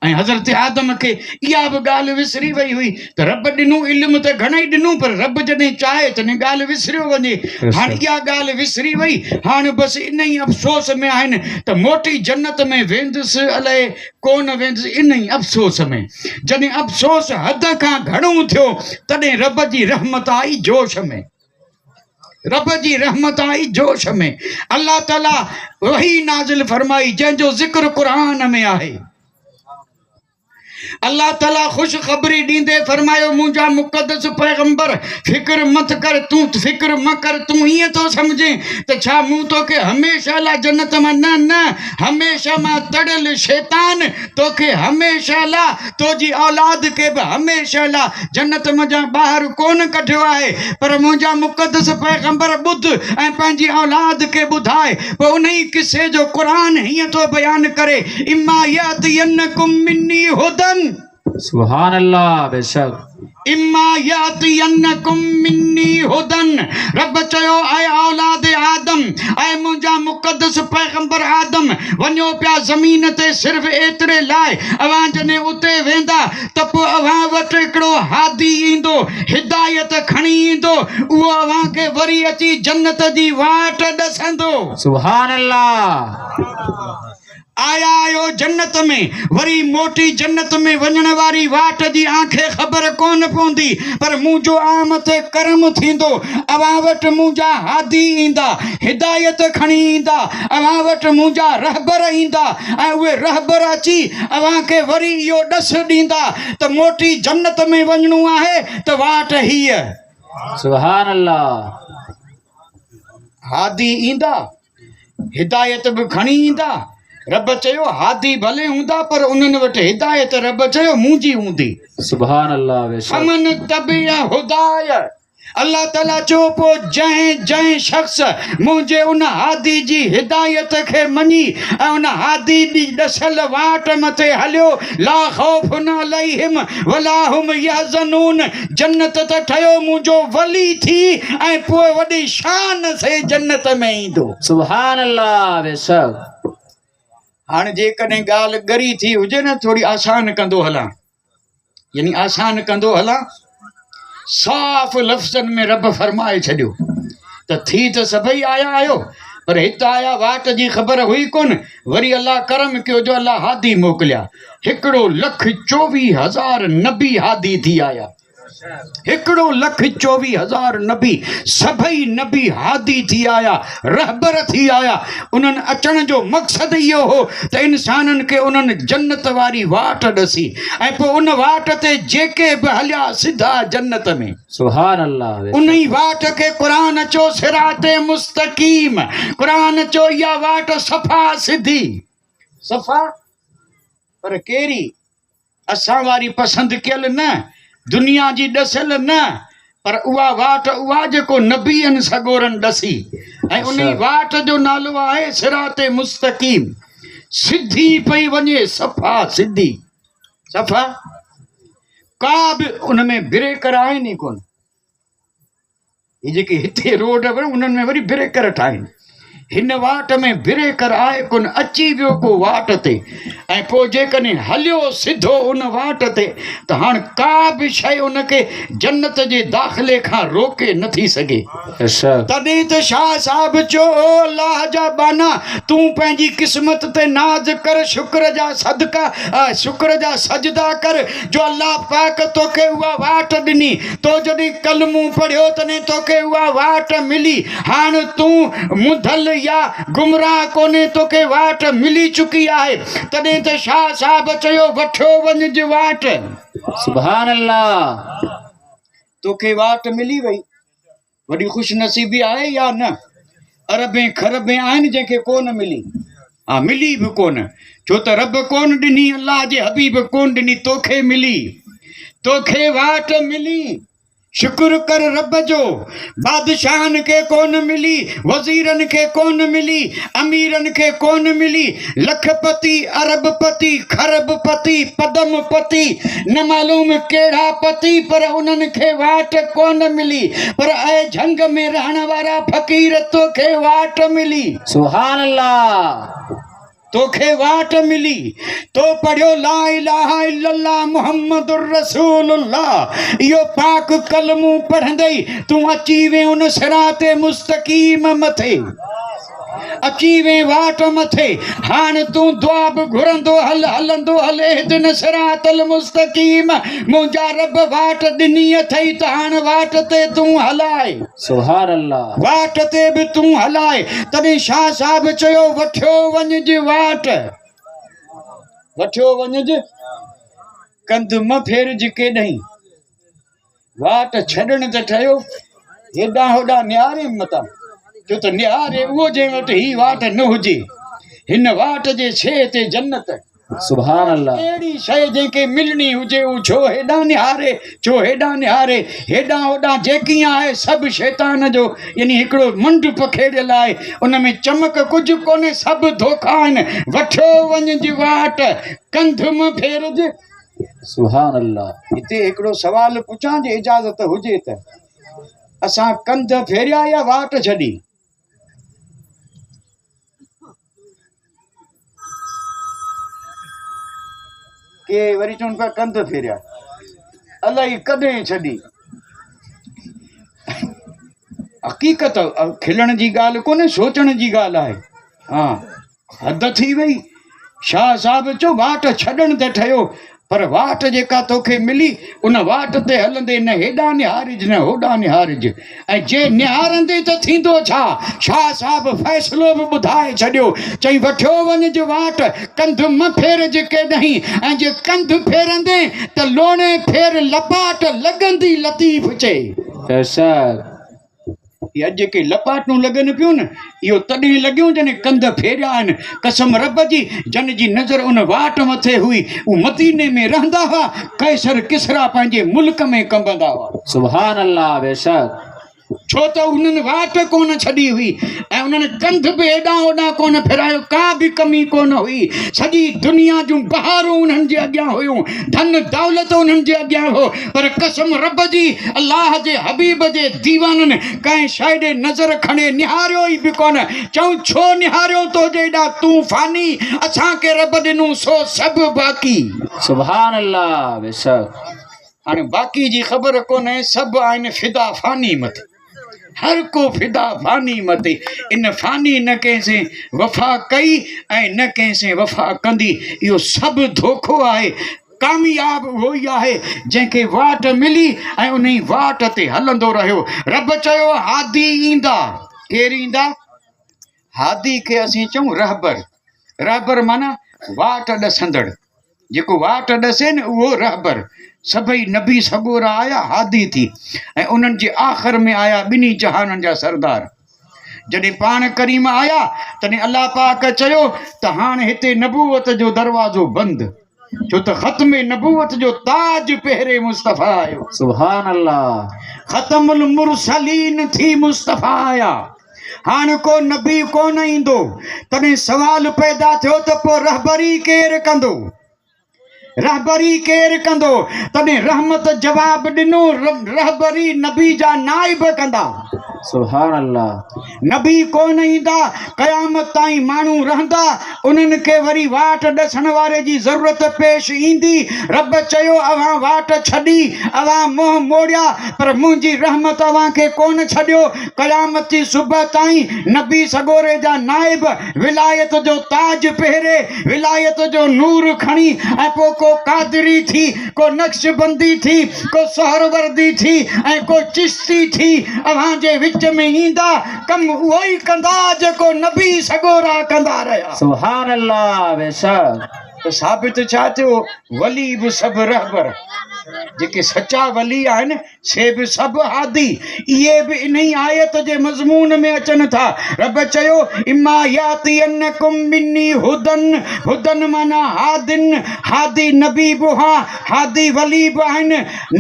۽ حضرت آدم کي اها به ڳالهه وسري وئي هئي ته رب ڏنو علم ته گهڻئي ڏنو پر رب جڏهن چاهي تڏهن ڳالهه وسريو وڃي. هاڻ اها ڳالهه وسري وئي. هاڻ بس انهي افسوس ۾ آهن ته موٽي جنت ۾ ويندس الائي ڪونه ويندس انهي افسوس ۾. جڏهن افسوس حد کان گهڻو ٿيو تڏهن رب جي رحمت آئي جوش ۾. رب جي رحمت آئي جوش ۾. الله تعالي وحي نازل فرمائي جنهن جو ذڪر قرآن ۾ آهي. الله تعالي خوشخبري ڏيندي فرمايو منهنجا مقدس پيغمبر فڪر مت ڪر تون فڪر مه ڪر تون ائين ٿو سمجهين ته ڇا مون توکي هميشه لاء جنت مان نه نه هميشه مان تڙيل شيطان توکي هميشه لاء تنهنجي اولاد کي به هميشه لاء جنت منجهان ٻاهر ڪونه ڪڍيو آهي، پر منهنجا مقدس پيغمبر ٻڌ ۽ پنهنجي اولاد کي ٻڌاء. پوء انهي قصي جو قرآن هيئن ٿو بيان ڪري، اما ياتينڪم مني هدًا. سبحان الله بيشڪ. اما ياتينڪم مني هدًا رب چيو، اي اولاد آدم، اي منهنجا مقدس پيغمبر آدم، وڃو پيا زمين تي صرف ايتري لاء، اوهان جڏهن اتي ويندا ته پوء اوهان وٽ هڪڙو هادي ايندو، هدايت کڻي ايندو، اهو اوهان کي وري اچي جنت جي واٽ ڏسندو. سبحان الله. آيا آهيو جنت ۾، وري موٽي جنت ۾ وڃڻ واري واٽ جي آنکي خبر ڪونه پوندي، پر منهنجو عام تي ڪرم ٿيندو، اوهان وٽ منهنجا هادي ايندا، هدايت کڻي ايندا، اوهان وٽ منهنجا رهبر ايندا ۽ اهي رهبر اچي اوهان کي وري اهو ڏس ڏيندا ته موٽي جنت ۾ وڃڻو آهي ته واٽ هيء. سبحان الله. هادي ايندا. هدايت به کڻي ايندا. رب چيو، هادي ڀلي هوندا پر انهن وٽ هدايت رب چيو منهنجي هوندي. سبحان الله بيشڪ. فمن تبع هداي الله تعالي چيو پوء جنهن جنهن شخص منهنجي ان هادي جي هدايت کي مڃي ۽ ان هادي جي ڏسيل واٽ مٿي هليو لا خوف عليهم ولا هم يحزنون جنت ته ٺهيو منهنجو ولي ٿي ۽ پوء وڏي شان سي جنت ۾ ايندو. سبحان الله بيشڪ. هاڻ جيڪڏهن ڳالهه ڳري ٿي هجي نه ٿوري آسان ڪندو هلان يعني آسان ڪندو هلان صاف لفظن ۾ رب فرمائي ڇڏيو ته ٿي ته سڀئي آيا آهيو پر هت آيا واٽ جي خبر هئي ڪونه وري الله ڪرم ڪيو جو الله هادي موڪليا هڪڙو لک 24,000 نبي هادي ٿي آيا. هڪڙو لک 24,000 نبي، سڀئي نبي هادي ٿي آيا، رهبر ٿي آيا. انهن اچڻ جو مقصد اهو هو ته انسانن کي انهن جنت واري واٽ ڏسي ۽ پوء ان واٽ تي جيڪي به هليا سڌا جنت ۾. سبحان الله. انهي واٽ کي قرآن چيو صراط مستقيم. قرآن چيو اها واٽ صفا سڌي. صفا پر ڪهڙي؟ اسان واري پسند ڪيل نه، دنيا جي ڏسيل نه، پر اها واٽ اها جيڪو نبين سڳورن ڏسي ۽ انهي واٽ جو نالو آهي صراط مستقيم، سڌي پئي وڃي صفا سڌي، صفا ڪا به ان ۾ بريڪر آهن ئي ڪونه. هي جيڪي هتي روڊ انهن ۾ وري بريڪر ٺاهين. هن واٽ ۾ بريڪر آهي ڪونه، اچي ويو ڪو واٽ تي ۽ پوء جيڪڏهن هليو سڌو ان واٽ تي ته هاڻ ڪا به شيء ان کي جنت جي داخلي کان روڪي نه ٿي سگهي. تڏهن ته شاهه صاحب چيو، او الله جا ٻانها! تون پنهنجي قسمت تي ناز ڪر، شڪر جا صدقا، شڪر جا سجدا ڪر، جو الله پاڪ توکي اها واٽ ڏني. تو جڏهن ڪلمو پڙهيو تڏهن توکي اها واٽ ملي. هاڻ تون مڌل يا گمراهه ڪونهين، توکي واٽ ملي چڪي آهي. تڏهن ته شاهه صاحب چيو، وٺيو وڃج واٽ. سبحان الله. توکي واٽ ملي وئي. وڏي خوش نصيبي آهي يا نه؟ اربين کربين آهن جنهن کي ڪونه ملي. ها ملي به ڪونه، ڇو ته رب ڪونه ڏني، الله جي حبيب ڪونه ڏني، توکي ملي، توکي واٽ ملي، شڪر ڪر رب جو، بادشاهن کي ڪونه ملي، وزيرن کي ڪونه ملي، اميرن کي ڪونه ملي، لک پتي، ارب پتي، کرب پتي، پدم پتي، نه معلوم ڪهڙا پتي، پر انهن کي واٽ ڪونه ملي، پر اي جهنگ ۾ رهڻ وارا فقير توکي واٽ ملي. سبحان الله. توکي واٽ ملي، تو پڙهيو لا اله الا الله محمد رسول الله، اهو پاڪ ڪلمو پڙهندي تون اچي وين ان صراط مستقيم مٿي، اچي وين واٽ مٿي، هاڻ تون دعا به گهرندو هل، هلندو هل، اهدنا صراط المستقيم، منهنجا رب واٽ ڏني اٿئي ته هاڻ واٽ تي تون هلاء. سبحان الله. واٽ تي به تون هلاء. تڏهن شاهه صاحب چيو، وٺيو وڃج واٽ، وٺيو وڃج، ڪنڌ م ڦيرج ڪيڏهين. واٽ ڇڏڻ ته ٺهيو، هيڏانهن هوڏانهن نهارين متان، ڇو ته نهاري اهو جنهن وٽ هي واٽ نه هجي. هن واٽ جي ڇيهه تي جنت. سبحان الله. اهڙي شيء جنهن کي ملڻي هجي هو ڇو هيڏانهن نهاري، ڇو هيڏانهن نهاري، هيڏانهن هوڏانهن جيڪي آهي سڀ شيطان جو يعني هڪڙو منڊ پکيڙيل آهي، ان ۾ چمڪ ڪجهه ڪونهي، سڀ ڌوکا آهن، وٺيو وڃج واٽ، ڪنڌ م ڦيرج. سبحان الله. هتي هڪڙو سوال پڇان جي اجازت هجي ته، اسان ڪنڌ ڦيريا يا واٽ ڇڏي؟ ڪي وري چون پيا ڪنڌ ڦيريا، الائي ڪڏهن ڇڏي. حقيقت کلڻ جي ڳالهه ڪونهي، سوچڻ جي ڳالهه آهي. ها حد ٿي وئي. شاهه صاحب چيو واٽ ڇڏڻ ته ٺهيو پر واٽ جيڪا توکي ملي ان واٽ تي هلندي نه هيڏانهن نهارج نه هوڏانهن نهارج ۽ جي نهارندي ته ٿيندو ڇا؟ شاهه صاحب فيصلو به ٻڌائي ڇڏيو، چئي وٺيو وڃج واٽ، ڪنڌ م ڦيرج ڪيڏهين ۽ جي ڪنڌ ڦيرندين ته لوڻي ڦير لپاٽ لڳندي لطيف چئي. بيشڪ. هي اڄ جيڪي لپاٽون لڳن پيون نه، اهو تڏهن لڳيون جڏهن ڪنڌ ڦيريا آهن. قسم رب جي، جن جي نظر ان واٽ مٿي هئي، هو مديني ۾ رهندا هئا، قيصر ڪسريٰ پنهنجي ملڪ ۾ ڪنبندا هئا. سبحان الله بيشڪ. ڇو ته انهن واٽ ڪونه ڇڏي هئي ۽ انهن ڪنڌ به هيڏانهن هوڏانهن ڪونه ڦيرايو، ڪا به ڪمي ڪونه هئي. سڄي دنيا جون بهارون انهن جي اڳيان هيون، ڌن دولت انهن جي اڳيان هو، پر قسم رب جي، الله جي حبيب جي ديوانن ڪنهن شيء ڏي نظر کڻي نهاريو ئي به ڪونه. چئون ڇو نهاريون تو جيڏا تون فاني، اسان کي رب ڏنو سو سڀ باقي. سبحان الله بيشڪ. هاڻي باقي جي خبر ڪونهي، سڀ آهن فدا فاني مٿي. هر ڪو فدا فاني مٿي. ان فاني نه ڪنهن سين وفا ڪئي ۽ نه ڪنهن سين وفا ڪندي. اهو سڀ ڌوکو آهي. ڪامياب اهو ئي آهي جنهن کي واٽ ملي ۽ انهي واٽ تي هلندو رهيو. رب چيو هادي ايندا. ڪير ايندا؟ هادي کي اسين چئون رهبر. رهبر معنيٰ واٽ ڏسندڙ. جيڪو واٽ ڏسي نه اهو رهبر. سڀئي نبي سڳورا آيا هادي ٿي ۽ انهن جي آخر ۾ آيا ٻنهي جهانن جا سردار. جڏهن پاڻ ڪريم آيا تڏهن الله پاڪ چيو ته هاڻ هتي نبوت جو دروازو بند ڇو ته ختم نبوت جو تاج پهري مصطفيٰ آيو. سبحان الله. ختم المرسلين ٿي مصطفيٰ آيا هاڻ ڪو نبي ڪونه ايندو تڏهن سوال پيدا ٿيو ته پوء رهبري ڪير ڪندو؟ رهبري ڪير ڪندو؟ تڏهن رحمت جواب ڏنو، رهبري نبي جا نائب ڪندا. سبحان الله. نبي ڪونه ايندا، قيامت تائين ماڻهو رهندا، انهن کي وري واٽ ڏسڻ واري جي ضرورت پيش ايندي. رب چيو، اوهان واٽ ڇڏي، اوهان منهن موڙيا، پر منهنجي رحمت اوهان کي ڪونه ڇڏيو. قيامت جي صبح تائين نبي سڳوري جا نائب ولايت جو تاج پهري، ولايت جو نور کڻي ۽ پوء ڪو قادري ٿي، ڪو نقشبندي ٿي، ڪو سهروردي ٿي ۽ ڪو چشتي ٿي اوهان جي وچ ۾ ايندا، ڪم اهو ئي ڪندا جيڪو نبي سڳورا ڪندا رهيا. سبحان الله بيشڪ. ته ثابت ڇا ٿيو؟ ولي به سڀ رهبر، جيڪي سچا ولي آهن سي به سڀ هادي، اهي به انهي آيت جي مضمون ۾ اچن ٿا. رب چيو، اما ياتينڪم مني هدًا، هدًا معنيٰ هادٍ، هادي نبي به هئا، هادي ولي به آهن،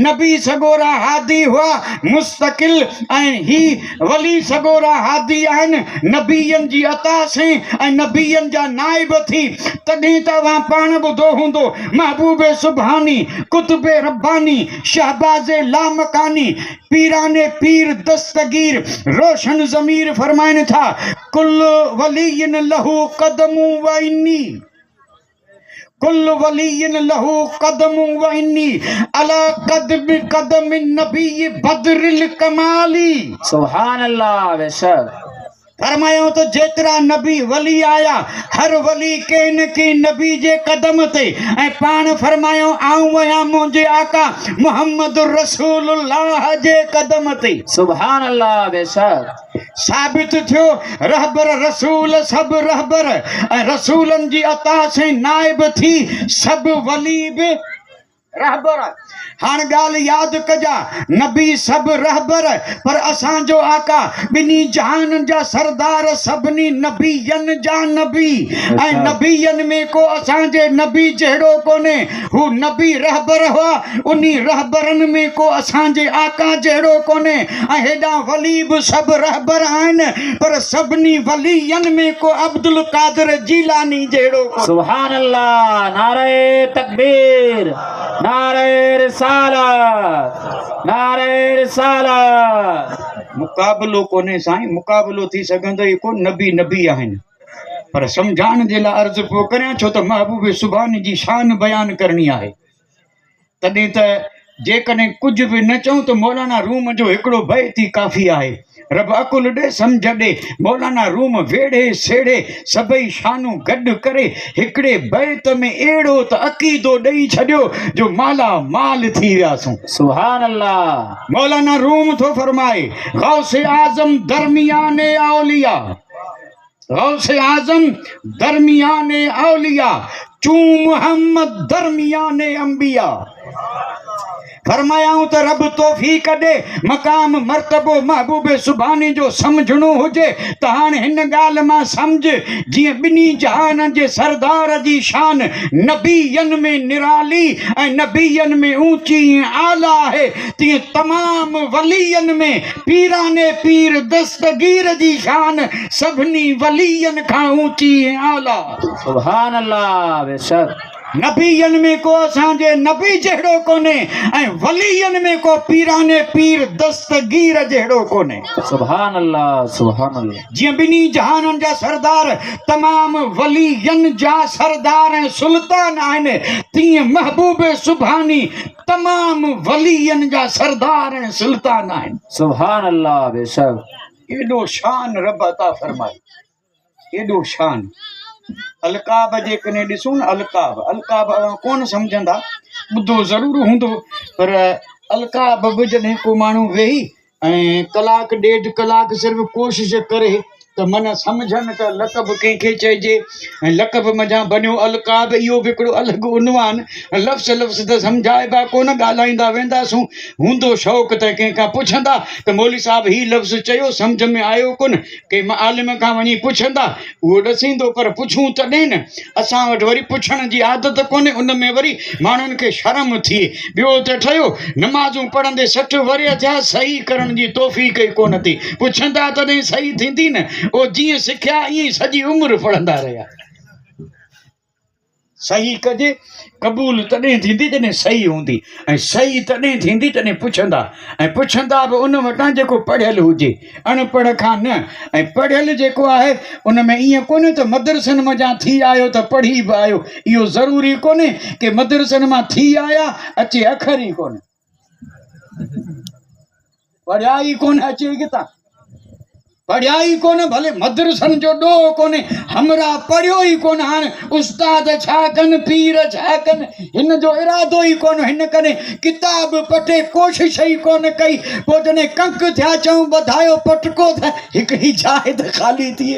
نبي سڳورا هادي هئا مستقل ۽ هي ولي سڳورا هادي آهن، نبين جي عطا سين ۽ نبين جا نائب ٿي، تڏهن ته اوهان پاڻ ٻڌو هوندو، محبوب سبحاني، قطب رباني. رباني، شهباز لامڪاني، پيران پير دستگير، روشن ضمير فرمائن ٿا، ڪل ولي له قدم و اني، ڪل ولي له قدم و اني، علي قدم قدم النبي بدر الڪمالي. سبحان الله بيشڪ. فرمايائون ته جيترا نبي ولي آيا هر ولي ڪنهن نه ڪنهن نبي جي قدم تي ۽ پاڻ فرمايائون آئون آهيان منهنجي آقا محمد رسول الله جي قدم تي. سبحان الله بيشڪ. ثابت ٿيو رهبر رسول سڀ رهبر ۽ رسولن جي عطا سين نائب ٿي سڀ ولي به رهبر، هاڻ ڳالهه ياد ڪجا، نبي سڀ رهبر، پر اسان جو آقا ٻنهي جهانن جا سردار، سڀني نبين جا نبي ۽ نبين ۾ ڪو اسان جي نبي جهڙو ڪونهي، هو نبي رهبر هئا، انهي رهبرن ۾ ڪو اسان جي آقا جهڙو ڪونهي ۽ هيڏانهن ولي به سڀ رهبر آهن، پر سڀني ولين ۾ ڪو عبدالقادر جيلاني جهڙو ڪونهي. سبحان الله نعره تڪبير نعره رسالت نعره رسالت. مقابلو ڪونهي سائين مقابلو ٿي سگهندو ئي ڪون نبي نبي آهن پر سمجهائڻ جي لاء عرض پيو ڪريان ڇو ته محبوب سبحاني جي شان بيان ڪرڻي آهي تڏهن ته جيڪڏهن ڪجهه به نه چئون ته مولانا روم جو هڪڙو بيت ئي ڪافي آهي. رب عقل ڏي، سمجهه ڏي. مولانا روم ويڙهي سيڙهي سڀئي شانون گڏ ڪري هڪڙي بيت ۾ اهڙو ته عقيدو ڏئي ڇڏيو جو مالا مال ٿي وياسون. سبحان الله. مولانا روم ٿو فرمائي، غوث اعظم درميان اولياء. غوث اعظم درميان اولياء، چون محمد درميان انبياء. فرمايائون ته رب توفيق ڏي، مقام مرتبو محبوب سبحاني جو سمجهڻو هجي ته هاڻ هن ڳالهه مان سمجهه، جيئن ٻنهي جهانن جي سردار جي شان نبين ۾ نرالي ۽ نبين ۾ اوچي ۽ اعليٰ آهي، تيئن تمام ولين ۾ پيران پير دستگير جي شان سڀني ولين کان اوچي ۽ اعليٰ. سبحان الله بيشڪ. نبين ۾ ڪو اسان جي نبي جهڙو ڪونهي ۽ ولين ۾ ڪو پيران پير دستگير جهڙو ڪونهي. سبحان الله سبحان الله. جيئن ٻنهي جهانن جا سردار تمام ولين جا سردار ۽ سلطان آهن تيئن محبوب سبحاني تمام ولين جا سردار ۽ سلطان آهن. سبحان الله بيشڪ. ايڏو شان رب عطا فرمائي ايڏو شان القاب جيڪڏهن ڏسون نه القاب القاب اوهان ڪونه سمجهندا ٻڌو ضرور هوندو پر القاب به جڏهن ڪو ماڻهو ويهي ۽ ڪلاڪ ڏيڍ ڪلاڪ صرف ڪوشش ڪري ته من سمجهن ته لقب ڪنهن کي چئجي ۽ لقب منجهان بنيو القاب اهو به هڪڙو الڳ عنوان لفظ لفظ ته سمجهائبا ڪونه ڳالهائيندا وينداسون هوندو شوق ته ڪنهن کان پڇندا ته مولوي صاحب هي لفظ چيو سمجهه ۾ آيو ڪونه ڪنهن عالم کان وڃي پڇندا اهو ڏسيندو پر پڇون تڏهن نه، اسان وٽ وري پڇڻ جي عادت ڪونهي، ان ۾ وري ماڻهن کي شرم ٿئي، ٻيو ته ٺهيو نمازون پڙهندي 60 ورهيه ٿيا صحيح ڪرڻ جي توفيق ئي ڪونه ٿي، پڇندا تڏهن صحيح ٿيندي نه، اهو جيئن سکيا ائين ئي سڄي عمر پڙهندا رهيا. صحيح ڪجي، قبول تڏهن ٿيندي جڏهن صحيح هوندي ۽ صحيح تڏهن ٿيندي جڏهن پڇندا ۽ پڇندا به ان وٽان جيڪو پڙهيل هجي، اڻ پڙهه کان نه ۽ پڙهيل جيڪو آهي ان ۾ ائين ڪونهي ته مدرسن منجهان ٿي آيو ته پڙهي به آيو، اهو ضروري ڪونهي ڪي مدرسن مان ٿي آيا اچي اکر ئي ڪونه. پڙهيا ئي ڪونه اچي ڪٿان پڙهيا ئي ڪونه ڀلي مدرسن جو ڏوهه ڪونهي همراهه پڙهيو ئي ڪونه هاڻ استاد ڇا ڪن پير ڇا ڪن هن جو ارادو ئي ڪونه هن ڪڏهن ڪتاب پٽي ڪوشش ئي ڪونه ڪئي پوء جڏهن ڪنڪ ٿيا چئون ٻڌايو پٽڪو ته هڪڙي جاء ته خالي ٿئي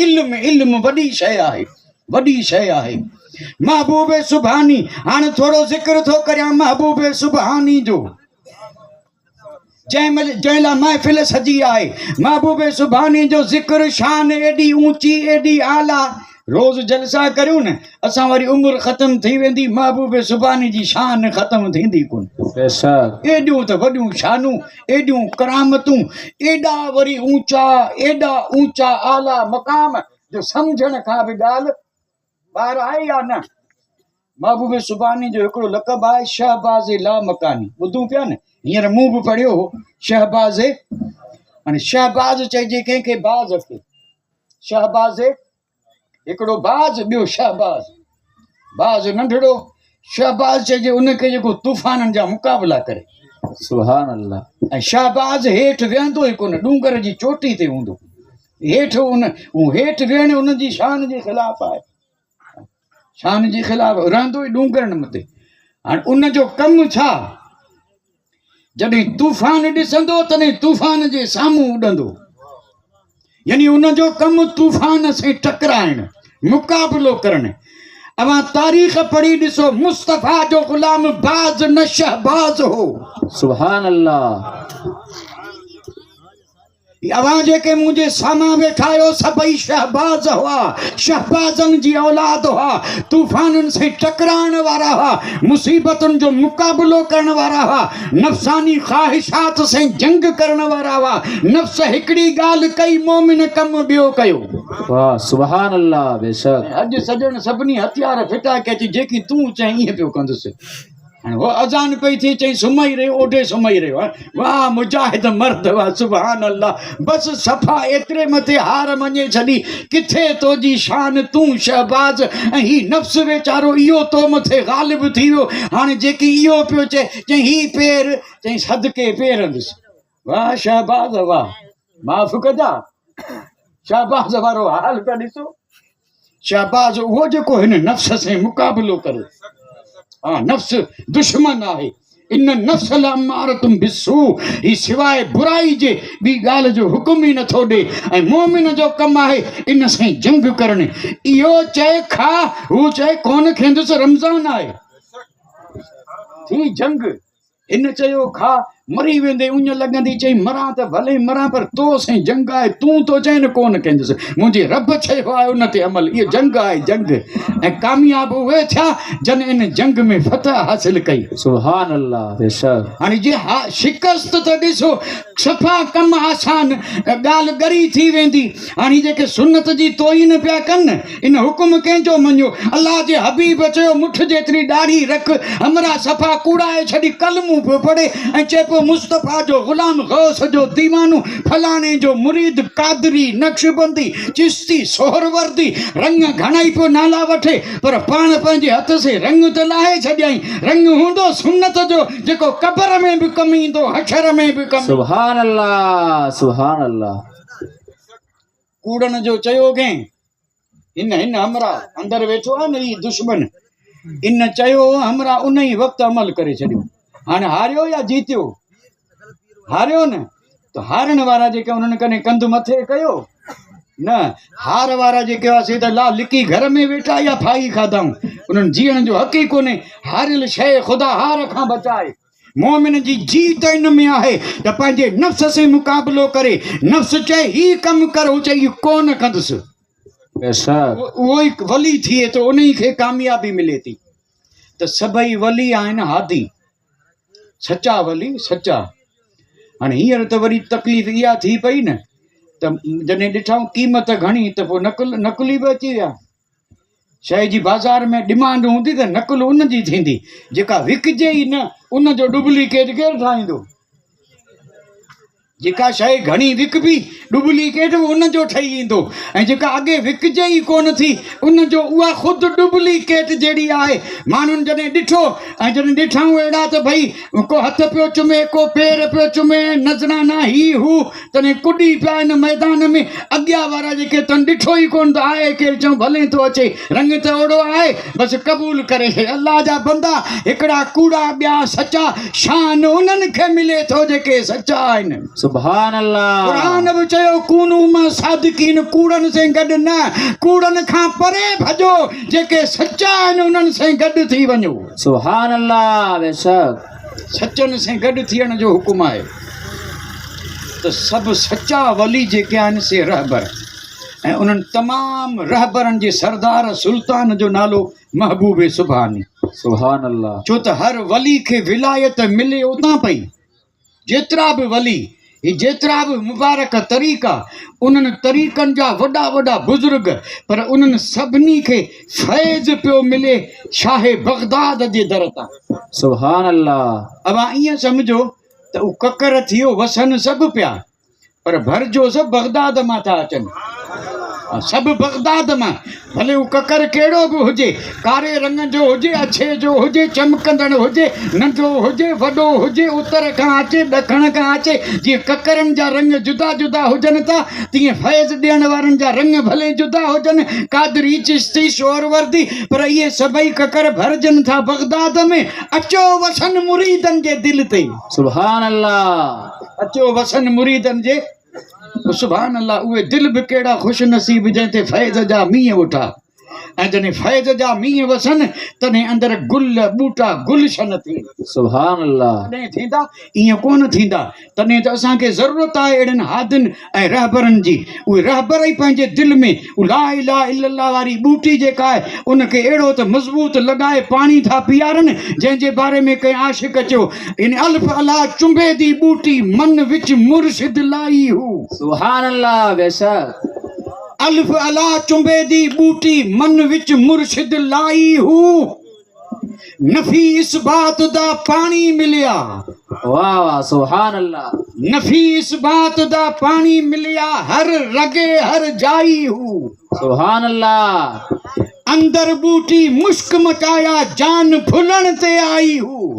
علم علم وڏي شيء آهي وڏي شيء آهي محبوب سبحاني هاڻي ٿورو ذڪر ٿو ڪريان محبوب سبحاني جو جنهن مهل جنهن لاء محفل سجي آهي محبوب سبحاني جو ذڪر شان ايڏي اونچي ايڏي اعليٰ روز جلسا ڪريون نه اسان واري عمر ختم ٿي ويندي محبوب سبحاني جي شان ختم ٿيندي ڪونه ايڏيون ته وڏيون شانون ايڏيون ڪرامتون ايڏا وري اونچا ايڏا اونچا اعليٰ مقام جو سمجهڻ کان به ڳالهه ٻاهر آهي يا نه؟ محبوب سبحاني جو هڪڙو لقب آهي شهباز لا مڪاني. ٻڌون پيا نه؟ هينئر مون به پڙهيو هو شهباز. هاڻي شهباز چئجي ڪنهن کي؟ باز کي. شهباز هڪڙو باز ٻيو شهباز. باز ننڍڙو، شهباز چئجي ان کي جيڪو طوفانن جا مقابلا ڪري. سبحان الله. ۽ شهباز هيٺ ويهندو ئي ڪونه، ڏونگر جي چوٽي تي هوندو. هيٺ ان هيٺ ويهڻ ان جي شان جي خلاف آهي. شان جي خلاف رهندو ئي ڏونگرن مٿي. هاڻي ان جو ڪم ڇا؟ جڏهن طوفان ڏسندو تڏهن طوفان جي سامهون اڏندو. يعني ان جو ڪم طوفان سين ٽڪرائڻ، مقابلو ڪرڻ. اوهان تاريخ پڙهي ڏسو مصطفيٰ جو غلام باز نه شهباز هو. سبحان الله. اوهان جيڪي منهنجي سامهان ويٺا آهيو، سڀئي شهباز هئا، شهبازن جي اولاد هئا، طوفانن سين ٽڪرائڻ وارا هئا، مصيبتن جو مقابلو ڪرڻ وارا هئا، نفساني خواهشات سين جنگ ڪرڻ وارا هئا، نفس هڪڙي ڳالهه ڪئي، مؤمن ڪم ٻيو ڪيو. واھ سبحان الله بيشڪ. ۽ اڄ سڄڻ سڀني هٿيار ڦٽا ڪيا چي جيڪي تون چئين ايئن پيو ڪندس. هاڻي هو اذان پئي ٿئي چئي سمهي رهيو اوڍي سمهي رهيو آهي واهه مجاهد مرد واهه سبحان الله بس صفا ايتري مٿي هار مڃي ڇڏي ڪٿي تو جي شان تون شهباز ۽ هي نفس ويچارو اهو تو مٿي غالب ٿي ويو هاڻي جيڪي اهو پيو چئي چئي هي پير چئي صدقي پيرندس واهه شهباز واهه معاف ڪجا شهباز وارو حال ته ڏسو شهباز اهو جيڪو هن نفس سين مقابلو ڪري. ها نفس دشمن آهي. ان النفس لامارة بالسوء هي سواء برائي جي ٻي ڳالهه جو حڪم ئي نٿو ڏي ۽ مؤمن جو ڪم آهي ان سين جنگ ڪرڻ. اهو چئي کاء هو چئي ڪونه کيندس رمضان آهي. ٿي جنگ. هن چيو، کاء، مري ويندين، اڃ لڳندي. چيائين، مران ته ڀلي مران، پر تو سين جنگ آهي، تون ٿو چئين نه ڪونه ڪندس. منهنجي رب چيو آهي ان تي عمل. اهو جنگ آهي، جنگ. ۽ ڪامياب اهي ٿيا، جن ان جنگ ۾ فتح حاصل ڪئي. سبحان الله بيشڪ. هاڻي جي ها شڪست ته ڏسو، صفا ڪم آسان، ڳالهه ڳري ٿي ويندي. هاڻي جيڪي سنت جي توهين پيا ڪن، ان حڪم ڪنهن جو مڃيو؟ الله جي حبيب چيو، مٺ جيتري ڏاڙهي رک. همراهه صفا ڪوڙائي ڇڏي، ڪلمو پيو پڙهي ۽ چئي پيو، مصطفيٰ جو غلام، غوث جو ديوانو، فلاڻي جو مريد، قادري، نقشبندي، چشتي، سهروردي، رنگ گهڻائي پيو نالا وٺي، پر پاڻ پنهنجي هٿ سين رنگ ته لاهي ڇڏيائين. رنگ هوندو سنت جو، جيڪو قبر ۾ به ڪم ايندو، حشر ۾ به ڪم ايندو. سبحان الله سبحان الله. ڪوڙن جو چيو ڪنهن؟ هن هن همراهه اندر ويٺو آهي نه هي دشمن ان چيو همراهه ان ئي وقت عمل ڪري ڇڏيو هاڻي هاريو يا جيتيو هاريو نه ته هارڻ وارا جيڪي انهن ڪڏهن ڪنڌ مٿي ڪيو نه هار وارا جيڪي هئا سي ته لا لڪي گهر ۾ ويٺا يا ڦاهي کاڌائون انهن جيئڻ جو حق ئي ڪونهي هاريل شيء خدا هار کان بچائي مؤمن جي جيت ان ۾ آهي ته پنهنجي نفس سين مقابلو ڪري، نفس چئي هي ڪم ڪر هو چئي اهو ڪونه ڪندس. اهو ئي ولي ٿئي ٿو انهي کي ڪاميابي ملي ٿي ته سڀئي ولي آهن هادي سچا ولي سچا هاڻي هينئر ته وري تڪليف اها ٿي پئي نه ته جڏهن ڏٺائون قيمت گهڻي ته پوء نقل نقلي به اچي ويا. شيء جي بازار ۾ ڊمانڊ هوندي ته نقل ان جي ٿيندي، جيڪا وڪجي ئي نه، ان جو ڊپليڪيٽ ڪير ٺاهيندو؟ جيڪا شيء گهڻي وڪبي، ڊپليڪيٽ به ان جو ٺهي ايندو ۽ جيڪا اڳي وڪجي ئي ڪونه ٿي، ان جو اها خود ڊپليڪيٽ جهڙي آهي. ماڻهن جڏهن ڏٺو ۽ جڏهن ڏٺائون اهڙا ته ڀئي ڪو هٿ پيو چمي، ڪو پير پيو چمي ۽ نذرانا هي هو، تڏهن ڪڏي پيا ان ميدان ۾، اڳيان وارا جيڪي تن ڏٺو ئي ڪونه ته آهي ڪير، چئون ڀلين ٿو اچي، رنگ ته اوڙو آهي، بس قبول ڪري ڇڏ. الله جا بندا هڪڙا ڪوڙا ٻيا سچا، شان انهن کي ملي ٿو جيڪي سچا آهن. سبحان الله. قرآن به چيو ڪونو مع صادقين ڪوڙن سين گڏ نه، ڪوڙن کان پري ڀڄو، جيڪي سچا آهن انهن سين گڏ ٿي وڃو. سبحان الله بيشڪ. سچن سين گڏ ٿيڻ جو حڪم آهي ته سڀ سچا ولي جيڪي آهن سي رهبر ۽ انهن تمام رهبرن جي سردار سلطان جو نالو محبوب سبحاني. سبحان الله. ڇو ته هر ولي کي ولايت ملي اتان پئي. جيترا به ولي هي جيترا به مبارڪ طريقا، انهن طريقن جا وڏا وڏا بزرگ، پر انهن سڀني کي فيض پيو ملي شاهه بغداد جي در تان. سبحان الله. اوهان ائين سمجهو ته هو ڪڪر ٿيو وسن سڀ پيا، پر ڀرجو سڀ بغداد مان ٿا اچن. سڀ بغداد مان، ڀلي هو ڪڪر ڪهڙو به هجي، ڪاري رنگ جو هجي، اڇي جو هجي، چمڪندڙ هجي، ننڍو هجي، وڏو هجي، اتر کان اچي، ڏکڻ کان اچي، جيئن ڪڪرن جا رنگ جدا جدا هجن ٿا، تيئن فيض ڏيڻ وارن جا رنگ ڀلي جدا هجن، قادري، چشتي، سهروردي، پر اهي سڀئي ڪڪر ڀرجن ٿا بغداد ۾، اچو وسن مريدن جي دل تي. سبحان الله. اچو وسن مريدن جي. سبحان الله اهي دل به ڪهڙا خوش نصيب جنهن تي فيض جا مينهن وٺا ۽ جڏهن فيض جا مينهن وسن تڏهن اندر گل ٻوٽا گلشن ٿين. سبحان الله. تڏهن ٿيندا ائين ڪونه ٿيندا. تڏهن ته اسان کي ضرورت آهي اهڙن هادين ۽ رهبرن جي. اهي رهبر ئي پنهنجي دل ۾ لا اله الا الله واري ٻوٽي جيڪا آهي ان کي اهڙو ته مضبوط لڳائي پاڻي ٿا پيارن جنهن جي باري ۾ ڪنهن عاشق چيو يعني الف الله چنبي the ٻوٽي من وچ مرشد لائي هو. سبحان الله بيشڪ. الف الله چنبي the ٻوٽي من وچ مرشد لائي هو. نفي اثبات دا پاڻي مليا. واه واه سبحان الله. نفي اثبات دا پاڻي مليا هر رڳي هر جائي هو. سبحان الله. اندر ٻوٽي مشڪ مچايا جان ڦلڻ تي آئي هو.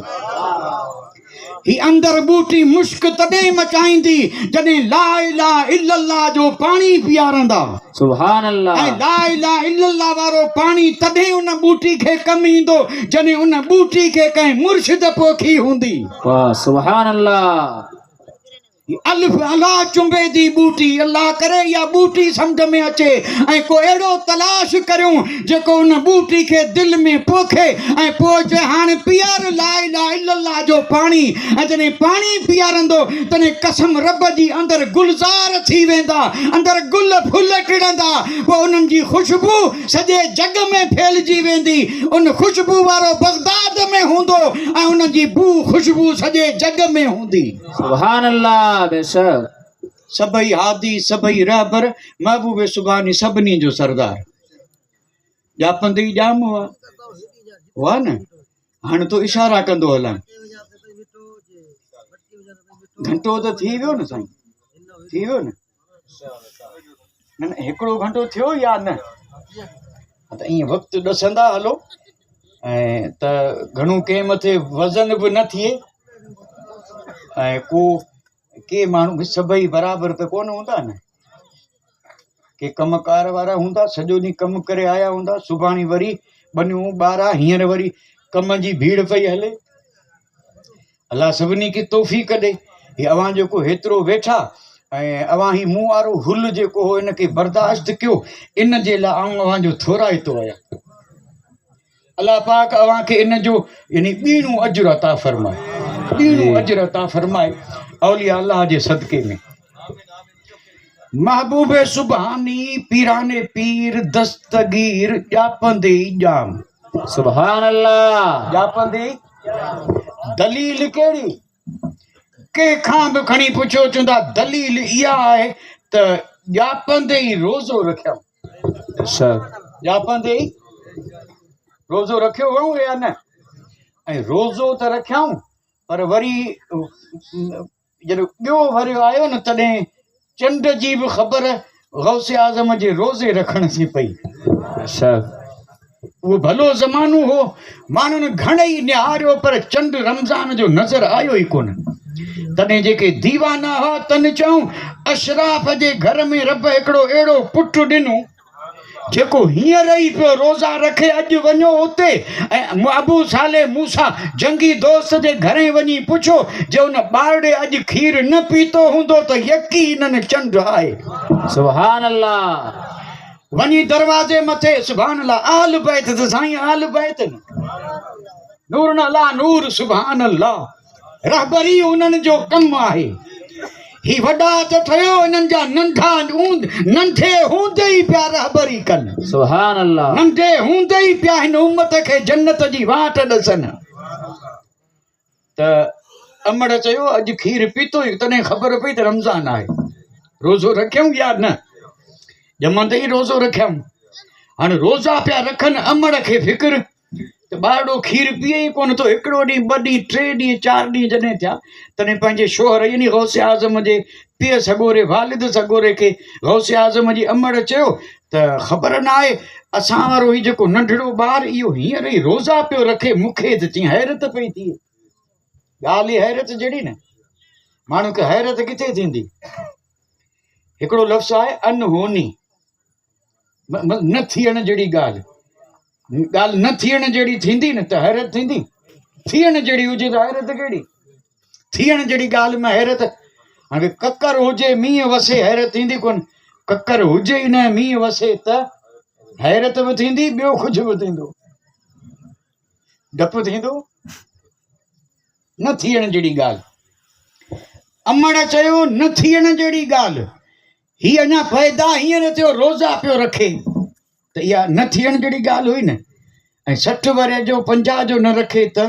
هي اندر ٻوٽي مشڪ تڏهن مچائيندي جڏهن لا اله الا الله جو پاڻي پيارندا. سبحان الله. ۽ لا اله الا الله وارو پاڻي تڏهن ان ٻوٽي کي ڪم ايندو جڏهن ان ٻوٽي کي ڪنهن مرشد پوکي هوندي. واه سبحان الله. الف الله چنبي the ٻوٽي، الله ڪري اها ٻوٽي سمجهه ۾ اچي ۽ ڪو اهڙو تلاش ڪريون جيڪو ان ٻوٽي کي دل ۾ پوکي ۽ پوء چئي هاڻ پيار لا اله الا الله جو پاڻي ۽ جڏهن پاڻي پيارندو تڏهن قسم رب جي اندر گلزار ٿي ويندا اندر گل ڦل ٽڙندا پوء انهن جي خوشبو سڄي جڳ ۾ ڦهلجي ويندي ان خوشبو وارو بغداد ۾ هوندو ۽ ان جي بو خوشبو سڄي جڳ ۾ هوندي. سبحان الله بيشڪ. سڀئي هادي سڀئي رهبر محبوب سبحاني سڀني جو سردار ڄاپندي ئي ڄام هئا هئا نه هاڻ تو اشارا ڪندو هلان گهنٽو ته ٿي ويو نه سائين ٿي ويو نه نه نه هڪڙو گهنٽو ٿيو يا نه ته ائين وقت ڏسندا هلو ۽ ته گهڻو ڪنهن مٿي وزن به نه ٿئي ۽ ڪو ڪي ماڻهو به سڀئي برابر ته ڪونه هوندا نه ڪي ڪم ڪار وارا هوندا سڄو ڏينهن ڪم ڪري آيا هوندا سڀاڻي وري ٻنيون ٻارا هينئر وري ڪم جي ڀيڙ پئي هلي الله سڀني کي توفيق ڏي. هي اوهان جيڪو هيترو ويٺا ۽ اوهان هي مون وارو هل جيڪو هو ان کي برداشت ڪيو ان جي لاء آئون اوهان جو ٿورائتو آهيان. الله پاڪ اوهان کي ان جو يعني ٻيڻو اجر عطا فرمائي، ٻيڻو اجر عطا فرمائي اولياء الله جي صدقي ۾. محبوب سبحاني پيران پير دستگير ڄاپندي ئي ڄام. سبحان الله. ڄاپندي ئي دليل ڪهڙي؟ ڪنهن کان به کڻي پڇيو چوندا دليل اها آهي ته ڄاپندي ئي روزو رکيائون. ڄاپندي ئي روزو رکيو هئائون يا نه؟ ۽ روزو ته رکيائون پر وري جڏهن ٻيو ورهيه آيو نه تڏهن چنڊ جي به خبر غوث اعظم جي روزي رکڻ سين پئي. اهو ڀلو زمانو هو، ماڻهن گهڻئي نهاريو پر چنڊ رمضان جو نظر آيو ئي ڪونه. تڏهن جيڪي ديوانا هئا تن چيائون، اشراف جي گهر ۾ رب هڪڙو اهڙو پٽ ڏنو، جيڪو هينئر ئي پيو روزا رکي اڄ وڃو اتي ۽ ابو صالح موسيٰ جنگي دوست جي گهرين وڃي پڇو جي ان ٻارڙي اڄ کير نه پيتو هوندو ته يقينن چنڊ آهي. سبحان الله. وڃي دروازي مٿي سبحان الله اهل بيت ته سائين اهل بيت نور الله نور سبحان الله. رهبري انهن جو ڪم آهي. هي وڏا ته ٺهيو انهن جا ننڍا ننڍي هوندي ئي پيا رهبري ڪن. سبحان الله. ننڍي هوندي ئي پيا هن امت کي جنت جي واٽ ڏسن. ته امڙ چيو، اڄ کير پيتو ئي تڏهن خبر پئي ته رمضان آهي. روزو رکيائون يا نه؟ ڄمندي ئي روزو رکيائون. هاڻي روزا پيا رکن، امڙ کي فڪر ته ٻارڙو کير پيئي ئي ڪونه ٿو. هڪڙو ڏينهن، ٻه ڏينهن، ٽي ڏينهن، چار ڏينهن جڏهن ٿيا، تڏهن پنهنجي شوهر يعني غوث اعظم جي پيء سڳوري، والد سڳوري کي غوث اعظم جي امڙ چيو ته خبر نه آهي اسان وارو هي جيڪو ننڍڙو ٻار اهو هينئر ئي روزا پيو رکي، مون کي ته چئين حيرت پئي ٿئي. ڳالهه ئي حيرت جهڙي نه، ماڻهو کي حيرت ڪٿي ٿيندي. هڪڙو لفظ آهي انهوني، نه ٿيڻ جهڙي ڳالهه، ڳالهه نه ٿيڻ جهڙي ٿيندي نه ته حيرت ٿيندي، ٿيڻ جهڙي هجي ته حيرت ڪهڙي. ٿيڻ جهڙي ڳالهه ۾ حيرت، هاڻي ڪڪر هجي مينهن وسي حيرت ٿيندي ڪونه، ڪڪر هجي ئي نه مينهن وسي ته حيرت به ٿيندي ٻيو ڪجهه به ٿيندو، ڊپ ٿيندو. نه ٿيڻ جهڙي ڳالهه. امڙ چيو نه ٿيڻ جهڙي ڳالهه، هي اڃا پيدا هينئر ٿيو روزا پيو رکي ته اها نه ٿيڻ جهڙي ڳالهه هئي نه، ۽ 60 ورهيه جو 50 جو نه رکي ته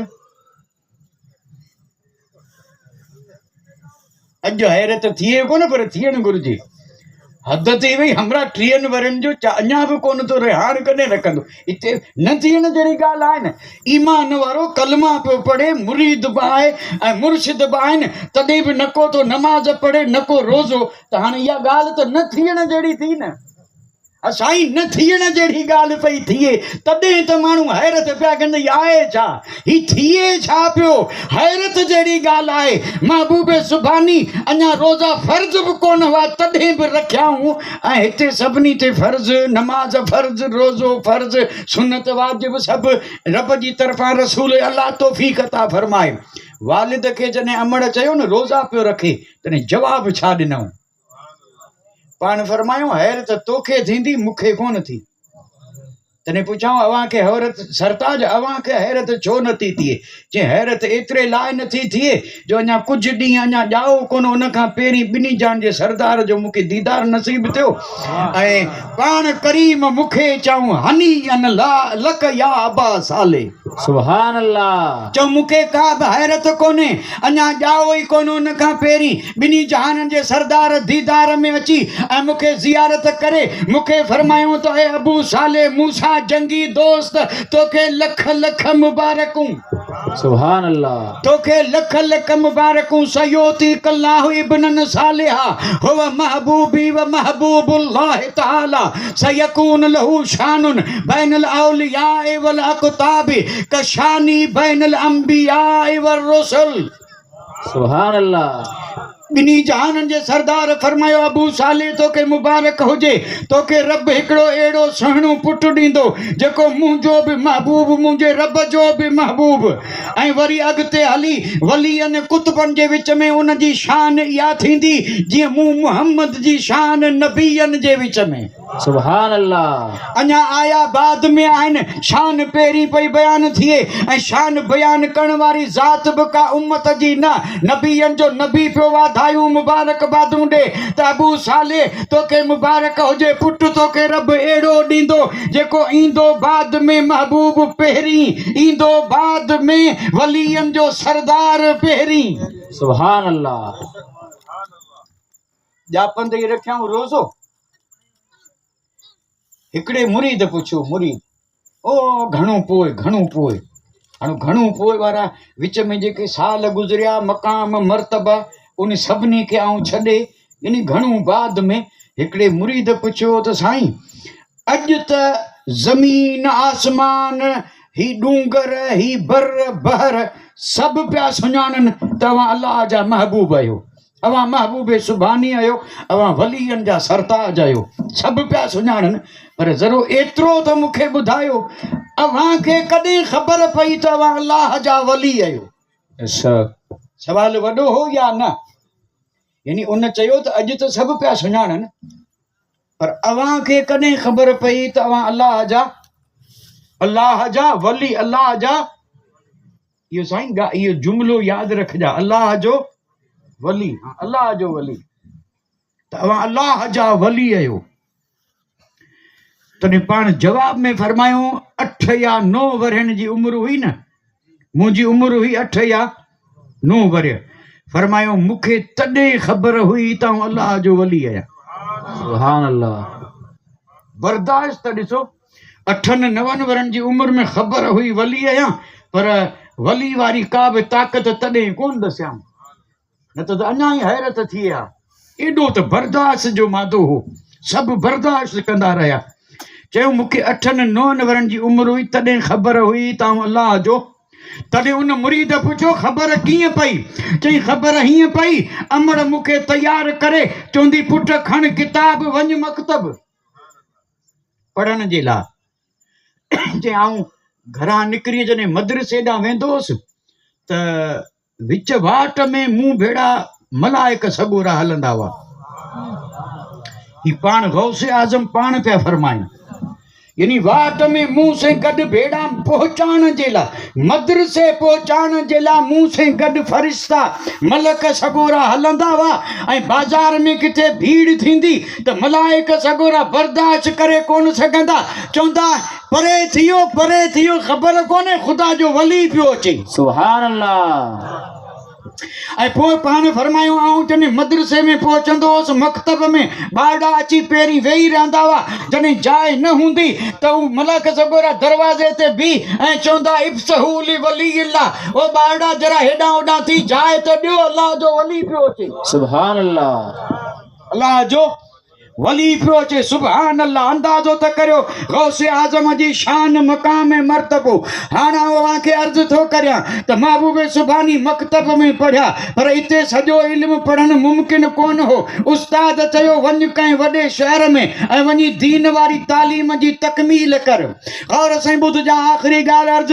اڄ حيرت ٿئي ڪونه پر ٿيڻ گهرجي. حد ٿي وئي همراهه 30 ورهين جو اڃا به ڪونه ٿو رهي، هاڻ ڪڏهن رکندو. هتي نه ٿيڻ جهڙي ڳالهه آهي نه. ايمان وارو ڪلما پيو پڙهي، مريد به آهي ۽ مرشد به آهن، تڏهن به نه ڪو ٿو نماز پڙهي نه ڪو روزو، ته هاڻي اها ڳالهه ته نه ٿيڻ جهڙي ٿي نه. سائين نه ٿيڻ جهڙي ڳالهه پئي ٿئي، تڏهن ته ماڻهو حيرت پيا ڪن ته هي آهي ڇا؟ هي ٿئي ڇا پيو؟ حيرت جهڙي ڳالهه آهي. محبوب سبحاني اڃا روزا فرض به ڪونه هئا تڏهن به رکيائون ۽ هتي سڀني تي فرض، نماز فرض، روزو فرض، سنت واجب سڀ رب جي طرفان رسول الله توفيق عطا فرمائي. والد کي جڏهن امڙ چيو نه روزا پيو رکي تڏهن جواب ڇا ڏنائون؟ پاڻ فرمايو، حيرت توکي ٿيندي، مون کي ڪونه ٿي. تڏهن پڇيائون، اوهان کي حيرت سرتاج اوهان کي حيرت ڇو نٿي ٿئي؟ چيائين، حيرت ايتري لاء نٿي ٿئي جو اڃا ڪجهه ڏينهن اڃا ڄائو ڪونه، ان کان پهرين ٻنهي جهان جي سردار جو مون کي ديدار نصيب ٿيو ۽ پاڻ ڪريم مون کي چيائون، هنيئا لڪ يا ابا صالح. سبحان الله. چئو مون کي ڪا به حيرت ڪونهي، اڃا ڄائو ئي ڪونه ان کان پهرين ٻنهي جهانن جي سردار ديدار ۾ اچي ۽ مون کي زيارت ڪري مون کي فرمايائون ته اي ابو صالح موسيٰ جنگي دوست توکي لک لک مبارڪون. سبحان الله. توکي لک لک مبارڪون سيعطيک الله ابنا صالحا هو محبوبي و محبوب الله تعالي سيڪون له شان بين الاولياء والاقطاب ڪشاني بين الانبياء والرسل. سبحان الله. ٻنهي جهانن جي سردار فرمايو ابو صالح توکي مبارڪ هجي توکي رب هڪڙو اهڙو سهڻو پٽ ڏيندو جيڪو منهنجو به محبوب منهنجي رب جو به محبوب ۽ وري اڳتي هلي ولين قطبن جي وچ ۾ ان جي شان اها ٿيندي جيئن مون محمد جي شان نبين جي وچ ۾. سبحان الله. اڃا آيا بعد ۾ آهن، شان پهرين پئي بيان ٿئي ۽ شان بيان ڪرڻ واري ذات به ڪا امت جي نه، نبين جو نبي پيو واڌايون مبارڪبادون ڏي ته ابو صالح توکي مبارڪ هجي پٽ توکي رب اهڙو ڏيندو جيڪو ايندو بعد ۾ محبوب پهرين ايندو بعد ۾ ولين جو سردار پهرين. سبحان الله. ڄاپندي ئي رکيائون روزو. هڪڙي مريد پڇيو، مريد، او گهڻو پوء، گهڻو پوء، هاڻي گهڻو پوء وارا وچ ۾ جيڪي سال گذريا، مقام، مرتبا، ان سڀني کي آئون ڇڏي، يعني گهڻو بعد ۾ هڪڙي مريد پڇيو ته سائين، اڄ ته زمين، آسمان، هي ڏونگر، هي بر، بحر سڀ پيا سڃاڻن ته اوهان الله جا محبوب آهيو. اوهان محبوب سبحاني آهيو، اوهان ولين جا سرتاج آهيو، سڀ پيا سڃاڻن، پر ذرو ايترو ته مون کي ٻڌايو، اوهان کي ڪڏهن خبر پئي ته اوهان الله جا ولي آهيو؟ سوال وڏو هو يا نه؟ يعني ان چيو ته اڄ ته سڀ پيا سڃاڻن، پر اوهان کي ڪڏهن خبر پئي ته اوهان الله جا الله جا ولي الله جا اهو سائين اهو جملو ياد رکجا الله جو ولي الله جو ولي ته اوهان الله جا ولي آهيو تڏهن پاڻ جواب ۾ فرمايو 8 يا 9 ورهين جي عمر هئي نه منهنجي عمر هئي 8 يا نو ورهيه، فرمايو، مون کي تڏهن خبر هئي ته آئون الله جو ولي آهيان. سبحان الله. برداشت ته ڏسو، اٺن نون ورهين جي عمر ۾ خبر هئي ولي آهيان، پر ولي واري ڪا به طاقت تڏهن ڪونه ڏسيائون، نه ته اڃا ئي حيرت ٿئي ها. ايڏو ته برداشت جو مادو هو، سڀ برداشت ڪندا رهيا. چيو، مون کي اٺن نون ورهين جي عمر هئي، تڏهن خبر هئي ته آئون الله جو. تڏهن ان مريد پڇيو، خبر ڪيئن پئي؟ چيائين، خبر هيئن پئي، امڙ مون کي تيار ڪري چوندي، پٽ کڻ ڪتاب وڃ مڪتب پڙهڻ جي لاء. چيائين، آئون گهران نڪري جڏهن مدرسي ڏانهن ويندو هوس ته وچ واٽ ۾ مون ڀيڙا ملائڪ سڳورا هلندا هئا. هي پاڻ غوث اعظم پاڻ پيا فرمائن. يعني واٽ ۾ مون سين گڏ ڀيڙا پهچائڻ جي لاء، مدرسي پهچائڻ جي لاء مون سين گڏ فرشتا، ملڪ سڳورا هلندا هئا ۽ بازار ۾ ڪٿي ڀيڙ ٿيندي ته ملائڪ سڳورا برداشت ڪري ڪونه سگهندا، چوندا، پري ٿيو، پري ٿيو، خبر ڪونهي خدا جو ولي پيو اچي. سبحان الله. ۽ پوء پاڻ فرمايو، آئون جڏهن مدرسي ۾ پهچندو هوس، مڪتب ۾ ٻارڙا اچي پهرين ويهي رهندا هئا، جڏهن جاء نه هوندي ته هو ملڪ سڳورا دروازي تي بيهي ۽ چوندا، افسحوا لولي الله، او ٻارڙا ذرا هيڏانهن هوڏانهن ٿي جاء ته ڏيو، الله جو ولي پيو اچي. سبحان الله. الله جو ولي پيو اچي سبحان الله اندازو ته ڪريو غوث اعظم جي شان مقام ۽ مرتبو هاڻ آئون اوهان کي عرض ٿو ڪريان ته محبوب سبحاني مڪتب ۾ پڙهيا پر اتي سڄو علم پڙهڻ ممڪن ڪونه هو استاد چيو وڃ ڪنهن وڏي شهر ۾ ۽ وڃي دين واري تعليم جي تڪميل ڪر غور سين ٻڌجان آخري ڳالهه عرض.